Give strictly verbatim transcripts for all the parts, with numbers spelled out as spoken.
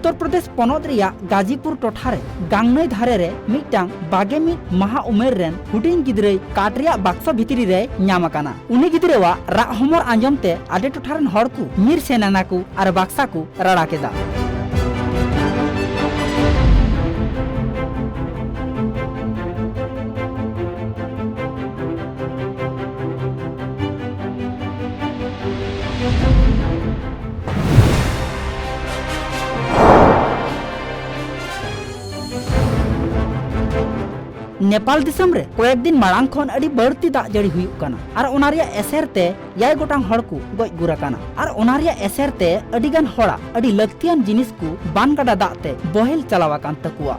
ᱩᱛᱛᱚᱨ ᱯᱨᱚᱫᱮᱥ ᱯᱚᱱᱚᱛ ᱨᱮᱭᱟᱜ ᱜᱟᱡᱤᱯᱩᱨ ᱴᱚᱴᱷᱟ ᱨᱮ ᱜᱟᱝᱱᱟᱹᱭ ᱫᱷᱟᱨᱮ ᱨᱮ ᱢᱤᱫᱴᱟᱝ ᱵᱟᱜᱮ ᱢᱤᱫ ᱢᱟᱦᱟ ᱩᱢᱮᱨ ᱨᱮᱱ ᱦᱩᱰᱤᱧ ᱜᱤᱫᱽᱨᱟᱹᱭ ᱠᱟᱴ ᱨᱮᱭᱟᱜ ᱵᱟᱠᱥᱟ ᱵᱷᱤᱛᱨᱤ ᱨᱮᱭ ᱧᱟᱢ ᱟᱠᱟᱱᱟ᱾ ᱩᱱᱤ ᱜᱤᱫᱽᱨᱟᱹᱣᱟᱜ ᱨᱟᱜ ᱦᱚᱢᱚᱨ ᱟᱸᱡᱚᱢ ᱛᱮ ᱟᱰᱮ ᱴᱚᱴᱷᱟ ᱨᱮᱱ ᱦᱚᱲ ᱠᱚ ᱧᱤᱨ ᱥᱮᱱ ᱮᱱᱟ ᱠᱚ ᱟᱨ ᱵᱟᱠᱥᱟ ᱠᱚ ᱨᱟᱲᱟ ᱠᱮᱫᱟ᱾ ᱱᱮᱯᱟᱞ ᱫᱤᱥᱚᱢ ᱨᱮ ᱠᱚᱭᱮᱠ ᱫᱤᱱ ᱢᱟᱲᱟᱝ ᱠᱷᱚᱱ ᱟᱹᱰᱤ ᱵᱟᱹᱲᱛᱤ ᱫᱟᱜ ᱡᱟᱹᱲᱤ ᱦᱩᱭᱩᱜ ᱠᱟᱱᱟ ᱟᱨ ᱚᱱᱟ ᱨᱮᱭᱟᱜ ᱮᱥᱮᱨ ᱛᱮ ᱮᱭᱟᱭ ᱜᱚᱴᱟᱝ ᱦᱚᱲ ᱠᱚ ᱜᱚᱡ ᱜᱩᱨ ᱟᱠᱟᱱᱟ ᱟᱨ ᱚᱱᱟ ᱨᱮᱭᱟᱜ ᱮᱥᱮᱨ ᱛᱮ ᱟᱹᱰᱤ ᱜᱟᱱ ᱦᱚᱲᱟᱜ ᱟᱹᱰᱤ ᱞᱟᱹᱠᱛᱤᱭᱟᱱ ᱡᱤᱱᱤᱥ ᱠᱚ ᱵᱟᱱ ᱜᱟᱰᱟ ᱫᱟᱜ ᱛᱮ ᱵᱚᱦᱮᱞ ᱪᱟᱞᱟᱣ ᱟᱠᱟᱱ ᱛᱟᱠᱚᱣᱟ᱾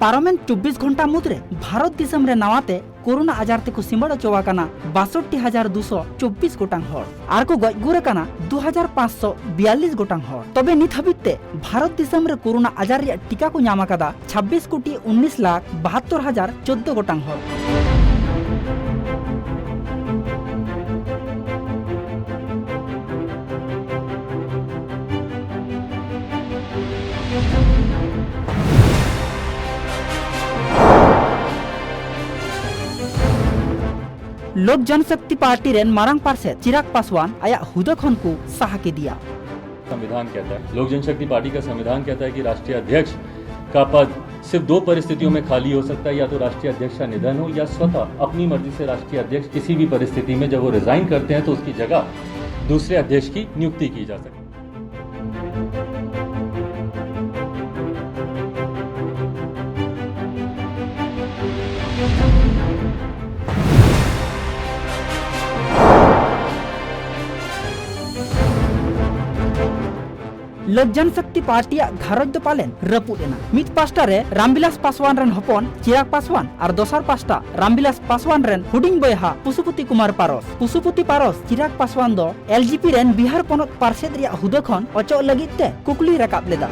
ᱯᱟᱨᱚᱢᱮᱱ ᱪᱚᱵᱵᱤᱥ ᱜᱷᱚᱱᱴᱟ ᱢᱩᱫᱽᱨᱮ ᱵᱷᱟᱨᱚᱛ ᱫᱤᱥᱚᱢ ᱨᱮ ᱱᱟᱣᱟᱛᱮ ᱠᱳᱨᱳᱱᱟ ᱟᱡᱟᱨ ᱛᱮᱠᱚ ᱥᱤᱢᱟᱹᱲ ᱚᱪᱚ ᱟᱠᱟᱱᱟ ᱵᱟᱥᱚᱴᱴᱤ ᱦᱟᱡᱟᱨ ᱫᱩᱥᱚ ᱪᱚᱵᱵᱤᱥ ᱜᱚᱴᱟᱝ ᱦᱚᱲ ᱟᱨ ᱠᱚ ᱜᱚᱡ ᱜᱩᱨ ᱟᱠᱟᱱᱟ ᱫᱩ ᱦᱟᱡᱟᱨ ᱯᱟᱸᱪᱥᱚ ᱵᱤᱭᱟᱞᱞᱤᱥ ᱜᱚᱴᱟᱝ ᱦᱚᱲ᱾ ᱛᱚᱵᱮ ᱱᱤᱛ ᱦᱟᱹᱵᱤᱡ ᱛᱮ ᱵᱷᱟᱨᱚᱛ ᱫᱤᱥᱚᱢ ᱨᱮ ᱠᱳᱨᱳᱱᱟ ᱟᱡᱟᱨ ᱨᱮᱭᱟᱜ ᱴᱤᱠᱟ ᱠᱚ ᱧᱟᱢ ᱟᱠᱟᱫᱟ ᱪᱷᱟᱵᱵᱤᱥ ᱠᱳᱴᱤ ᱩᱱᱱᱤᱥ ᱞᱟᱠᱷ ᱵᱟᱦᱟᱛᱛᱚᱨ ᱦᱟᱡᱟᱨ ᱪᱳᱫᱽᱫᱳ ᱜᱚᱴᱟᱝ ᱦᱚᱲ᱾ ᱞᱳᱠ ᱡᱚᱱᱥᱚᱠᱛᱤ ᱯᱟᱨᱴᱤ ᱨᱮᱱ ᱢᱟᱨᱟᱝ ᱯᱟᱨᱥᱮᱛ ᱪᱤᱨᱟᱜᱽ ᱯᱟᱥᱣᱟᱱ ᱟᱭᱟᱜ ᱦᱩᱫᱟᱹ ᱠᱷᱚᱱ ᱠᱚ ᱥᱟᱦᱟ ᱠᱮᱫᱮᱭᱟ᱾ संविधान कहता है, लोक जनशक्ति पार्टी का संविधान कहता है कि राष्ट्रीय अध्यक्ष का पद सिर्फ दो परिस्थितियों में खाली हो सकता है, या तो राष्ट्रीय अध्यक्ष का निधन हो या स्वतः अपनी मर्जी से राष्ट्रीय अध्यक्ष किसी भी परिस्थिति में जब वो रिजाइन करते हैं तो उसकी जगह दूसरे अध्यक्ष की नियुक्ति की जा सकती है। ᱞᱳᱠ ᱡᱚᱱᱥᱚᱠᱛᱤ ᱯᱟᱨᱴᱤᱭᱟᱜ ᱜᱷᱟᱨᱚᱸᱡᱽ ᱫᱚ ᱯᱟᱞᱮᱱ ᱨᱟᱹᱯᱩᱫ ᱮᱱᱟ᱾ ᱢᱤᱫ ᱯᱟᱥᱴᱟ ᱨᱮ ᱨᱟᱢᱵᱤᱞᱟᱥ ᱯᱟᱥᱣᱟᱱ ᱨᱮᱱ ᱦᱚᱯᱚᱱ ᱪᱤᱨᱟᱜᱽ ᱯᱟᱥᱣᱟᱱ ᱟᱨ ᱫᱚᱥᱟᱨ ᱯᱟᱥᱴᱟ ᱨᱟᱢᱵᱤᱞᱟᱥ ᱯᱟᱥᱣᱟᱱ ᱨᱮᱱ ᱦᱩᱰᱤᱧ ᱵᱚᱭᱦᱟ ᱯᱚᱥᱩᱯᱚᱛᱤ ᱠᱩᱢᱟᱨ ᱯᱟᱨᱚᱥ᱾ ᱯᱚᱥᱩᱯᱚᱛᱤ ᱯᱟᱨᱚᱥ ᱪᱤᱨᱟᱜᱽ ᱯᱟᱥᱣᱟᱱ ᱫᱚ ᱮᱞ ᱡᱤ ᱯᱤ ᱨᱮᱱ ᱵᱤᱦᱟᱨ ᱯᱚᱱᱚᱛ ᱯᱟᱨᱥᱮᱛ ᱨᱮᱭᱟᱜ ᱦᱩᱫᱟᱹ ᱠᱷᱚᱱ ᱚᱪᱚᱜ ᱞᱟᱹᱜᱤᱫ ᱛᱮ ᱠᱩᱠᱞᱤᱭ ᱨᱟᱠᱟᱵ ᱞᱮᱫᱟ᱾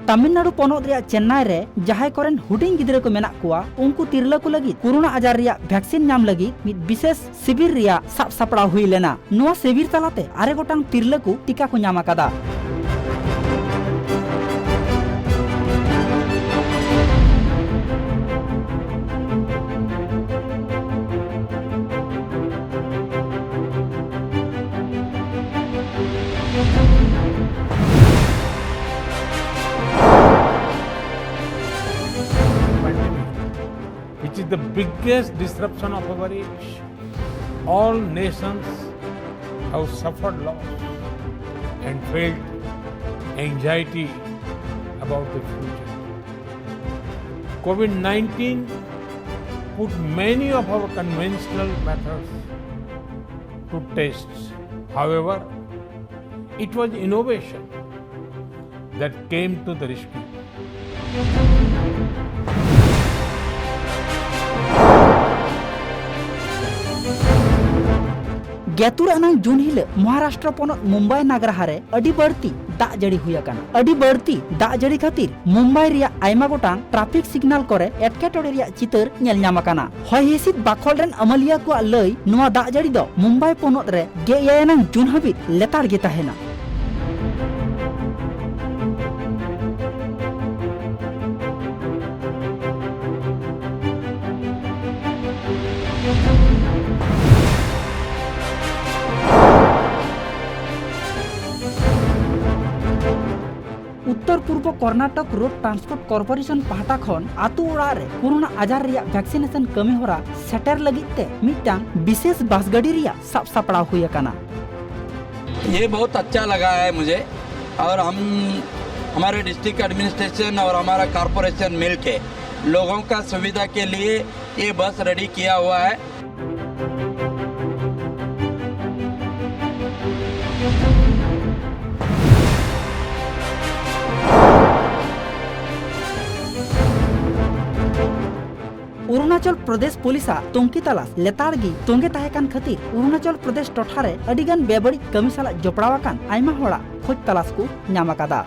ᱛᱟᱢᱤᱞᱱᱟᱲᱩ ᱯᱚᱱᱚᱛ ᱨᱮᱭᱟᱜ ᱪᱮᱱᱱᱟᱭ ᱨᱮ ᱡᱟᱦᱟᱸᱭ ᱠᱚᱨᱮᱱ ᱦᱩᱰᱤᱧ ᱜᱤᱫᱽᱨᱟᱹ ᱠᱚ ᱢᱮᱱᱟᱜ ᱠᱚᱣᱟ, ᱩᱱᱠᱩ ᱛᱤᱨᱞᱟᱹ ᱠᱚ ᱞᱟᱹᱜᱤᱫ ᱠᱳᱨᱳᱱᱟ ᱟᱡᱟᱨ ᱨᱮᱭᱟᱜ ᱵᱷᱮᱠᱥᱤᱱ ᱧᱟᱢ ᱞᱟᱹᱜᱤᱫ ᱢᱤᱫ ᱵᱤᱥᱮᱥ ᱥᱤᱵᱤᱨ ᱨᱮᱭᱟᱜ ᱥᱟᱵ ᱥᱟᱯᱲᱟᱣ ᱦᱩᱭ ᱞᱮᱱᱟ᱾ ᱱᱚᱣᱟ ᱥᱤᱵᱤᱨ ᱛᱟᱞᱟᱛᱮ ᱟᱨᱮ ᱜᱚᱴᱟᱝ ᱛᱤᱨᱞᱟᱹ ᱠᱚ ᱴᱤᱠᱟ ᱠᱚ ᱧᱟᱢ ᱟᱠᱟᱫᱟ᱾ Pandemic, which is the biggest disruption of our age. All nations have suffered loss and felt anxiety about the future. COVID nineteen put many of our conventional methods to test. However, it was innovation that came to the rescue. ᱜᱮᱛᱩᱨ ᱟᱱᱟᱝ ᱡᱩᱱ ᱦᱤᱞᱚᱜ ᱢᱚᱦᱟᱨᱟᱥᱴᱨᱚ ᱯᱚᱱᱚᱛ ᱢᱩᱢᱵᱟᱭ ᱱᱟᱜᱽᱨᱟᱦᱟ ᱨᱮ ᱟᱹᱰᱤ ᱵᱟᱹᱲᱛᱤ ᱫᱟᱜ ᱡᱟᱹᱲᱤ ᱦᱩᱭ ᱟᱠᱟᱱᱟ᱾ ᱟᱹᱰᱤ ᱵᱟᱹᱲᱛᱤ ᱫᱟᱜ ᱡᱟᱹᱲᱤ ᱠᱷᱟᱹᱛᱤᱨ ᱢᱩᱢᱵᱟᱭ ᱨᱮᱭᱟᱜ ᱟᱭᱢᱟ ᱜᱚᱴᱟᱝ ᱴᱨᱟᱯᱷᱤᱠ ᱥᱤᱜᱱᱟᱞ ᱠᱚᱨᱮ ᱮᱴᱠᱮᱴᱚᱬᱮ ᱨᱮᱭᱟᱜ ᱪᱤᱛᱟᱹᱨ ᱧᱮᱞ ᱧᱟᱢ ᱟᱠᱟᱱᱟ᱾ ᱦᱚᱭ ᱦᱤᱸᱥᱤᱫ ᱵᱟᱠᱷᱚᱞ ᱨᱮᱱ ᱟᱹᱢᱟᱹᱞᱤᱭᱟᱹ ᱠᱚᱣᱟᱜ ᱞᱟᱹᱭ, ᱱᱚᱣᱟ ᱫᱟᱜ ᱡᱟᱹᱲᱤ ᱫᱚ ᱢᱩᱢᱵᱟᱭ ᱯᱚᱱᱚᱛ ᱨᱮ ᱜᱮᱞ ᱮᱭᱟᱭ ᱟᱱᱟᱝ ᱡᱩᱱ ᱦᱟᱹᱵᱤᱡ ᱞᱮᱛᱟᱲ ᱜᱮ ᱛᱟᱦᱮᱱᱟ᱾ ᱩᱛᱛᱚᱨ ᱯᱩᱨᱵᱚ ᱠᱚᱨᱱᱟᱴᱚᱠ ᱨᱳᱰ ᱴᱨᱟᱱᱥᱯᱳᱨᱴ ᱠᱚᱨᱯᱳᱨᱮᱥᱚᱱ ᱯᱟᱦᱴᱟ ᱠᱷᱚᱱ ᱟᱹᱛᱩ ᱚᱲᱟᱜ ᱨᱮ ᱠᱳᱨᱳᱱᱟ ᱟᱡᱟᱨ ᱨᱮᱭᱟᱜ ᱵᱷᱮᱠᱥᱤᱱᱮᱥᱚᱱ ᱠᱟᱹᱢᱤ ᱦᱚᱨᱟ ᱥᱮᱴᱮᱨ ᱞᱟᱹᱜᱤᱫ ᱛᱮ ᱢᱤᱫᱴᱟᱝ ᱵᱤᱥᱮᱥ ᱵᱟᱥ ᱜᱟᱹᱰᱤ ᱨᱮᱭᱟᱜ ᱥᱟᱵ ᱥᱟᱯᱲᱟᱣ ᱦᱩᱭ ᱟᱠᱟᱱᱟ᱾ ये बहुत अच्छा लगा है मुझे। और हम, हमारे डिस्ट्रिक्ट एडमिनिस्ट्रेशन और हमारा कॉरपोरेशन मिलके लोगों का सुविधा के लिए ये बस रेडी किया हुआ है। ᱚᱨᱩᱱᱟᱪᱚᱞ ᱯᱨᱚᱫᱮᱥ ᱯᱩᱞᱤᱥᱟᱜ ᱛᱩᱝᱠᱤ ᱛᱟᱞᱟᱥ ᱞᱮᱛᱟᱲ ᱜᱮ ᱛᱚᱸᱜᱮ ᱛᱟᱦᱮᱸ ᱠᱟᱱ ᱠᱷᱟᱹᱛᱤᱨ ᱚᱨᱩᱱᱟᱪᱚᱞ ᱯᱨᱚᱫᱮᱥ ᱴᱚᱴᱷᱟ ᱨᱮ ᱟᱹᱰᱤ ᱜᱟᱱ ᱵᱮᱵᱟᱹᱲᱤᱡ ᱠᱟᱹᱢᱤ ᱥᱟᱞᱟᱜ ᱡᱚᱯᱲᱟᱣ ᱟᱠᱟᱱ ᱟᱭᱢᱟ ᱦᱚᱲᱟᱜ ᱠᱷᱚᱡᱽ ᱛᱟᱞᱟᱥ ᱠᱚ ᱧᱟᱢ ᱟᱠᱟᱫᱟ᱾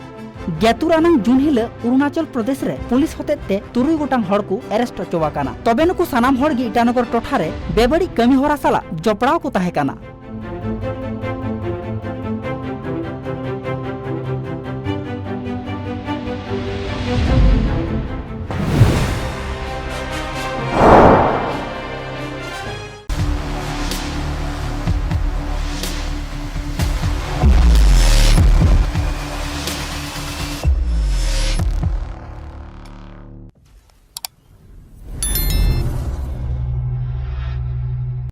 ᱜᱮᱛᱩᱨ ᱟᱱᱟᱝ ᱡᱩᱱ ᱦᱤᱞᱚᱜ ᱚᱨᱩᱱᱟᱪᱚᱞ ᱯᱨᱚᱫᱮᱥ ᱨᱮ ᱯᱩᱞᱤᱥ ᱦᱚᱛᱮᱛ ᱛᱮ ᱛᱩᱨᱩᱭ ᱜᱚᱴᱟᱝ ᱦᱚᱲ ᱠᱚ ᱟᱨᱮᱥᱴ ᱦᱚᱪᱚ ᱟᱠᱟᱱᱟ᱾ ᱛᱚᱵᱮ ᱱᱩᱠᱩ ᱥᱟᱱᱟᱢ ᱦᱚᱲ ᱜᱮ ᱤᱴᱟᱱᱚᱜᱚᱨ ᱴᱚᱴᱷᱟ ᱨᱮ ᱵᱮᱵᱟᱹᱲᱤᱡ ᱠᱟᱹᱢᱤ ᱦᱚᱨᱟ ᱥᱟᱞᱟᱜ ᱡᱚᱯᱲᱟᱣ ᱠᱚ ᱛᱟᱦᱮᱸ ᱠᱟᱱᱟ᱾